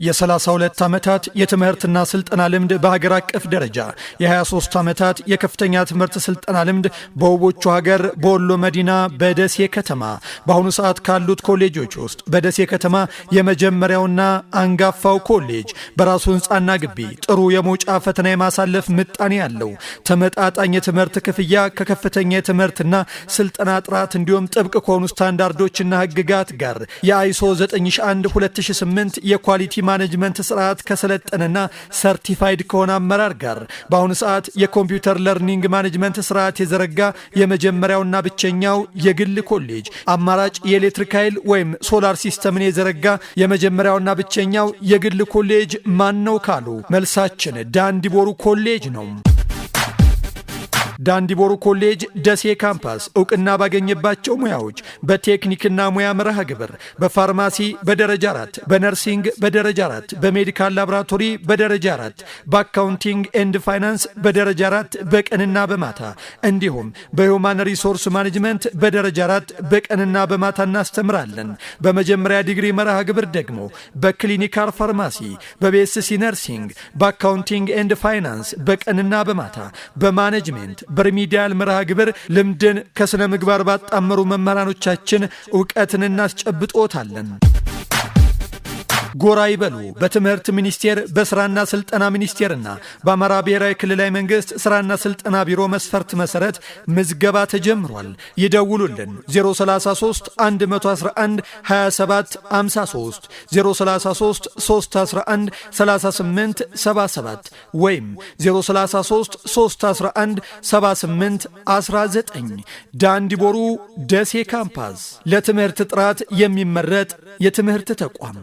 የ32 ዓመታት የትምህርትና ስልጠና ልምድ በሀገር አቀፍ ደረጃ፣ የ23 ዓመታት የከፍተኛ ትምህርት ስልጠና ልምድ በውቦቹ ሀገር በወሎ መዲና በደሴ ከተማ። በአሁኑ ሰዓት ካሉት ኮሌጆች ውስጥ በደሴ ከተማ የመጀመሪያውና አንጋፋው ኮሌጅ፣ በራሱ ህንፃና ግቢ፣ ጥሩ የመውጫ ፈተና የማሳለፍ ምጣኔ ያለው፣ ተመጣጣኝ የትምህርት ክፍያ፣ ከከፍተኛ የትምህርትና ስልጠና ጥራት እንዲሁም ጥብቅ ከሆኑ ስታንዳርዶችና ህግጋት ጋር የ ISO 9001 2008 የ quality management ስርዓት ከሰለጠነና certified ከሆነ አመራር ጋር፣ በአሁኑ ሰዓት የ computer learning management ስርዓት የዘረጋ የመጀመሪያውና ብቸኛው የግል ኮሌጅ፣ አማራጭ የኤሌክትሪክ ኃይል ወይም solar system ን የዘረጋ የመጀመሪያውና ብቸኛው የግል ኮሌጅ ማን ነው ካሉ መልሳችን ዳንዲቦሩ ኮሌጅ ነው። ዳንዲቦሩ ኮሌጅ ደሴ ካምፓስ እውቅና ባገኘባቸው ሙያዎች በቴክኒክና ሙያ መርሃ ግብር በፋርማሲ በደረጃ 4፣ በ nursing በደረጃ 4፣ በ medical laboratory በደረጃ 4፣ በ accounting and finance በደረጃ 4 በቀንና በማታ እንዲሁም በ human resource management በደረጃ 4 በቀንና በማታ እናስተምራለን። በመጀመሪያ ዲግሪ መርሃ ግብር ደግሞ በ clinical pharmacy፣ በ BSc nursing፣ በ accounting and finance በቀንና በማታ፣ በ management በ remedial መርሃ ግብር ልምድን ከሥነ ምግባር ባጣመሩ መምህራኖቻችን እውቀትን እናስጨብጦታለን። ጎራ ይበሉ። በትምህርት ሚኒስቴር፣ በስራና ስልጠና ሚኒስቴርና በአማራ ብሔራዊ ክልላዊ መንግስት ስራና ስልጠና ቢሮ መስፈርት መሰረት ምዝገባ ተጀምሯል። ይደውሉልን። 033 111 27 53፣ 033 311 38 77 ወይም 033 311 78 19። ዳንዲቦሩ ደሴ ካምፓስ ለትምህርት ጥራት የሚመረጥ የትምህርት ተቋም።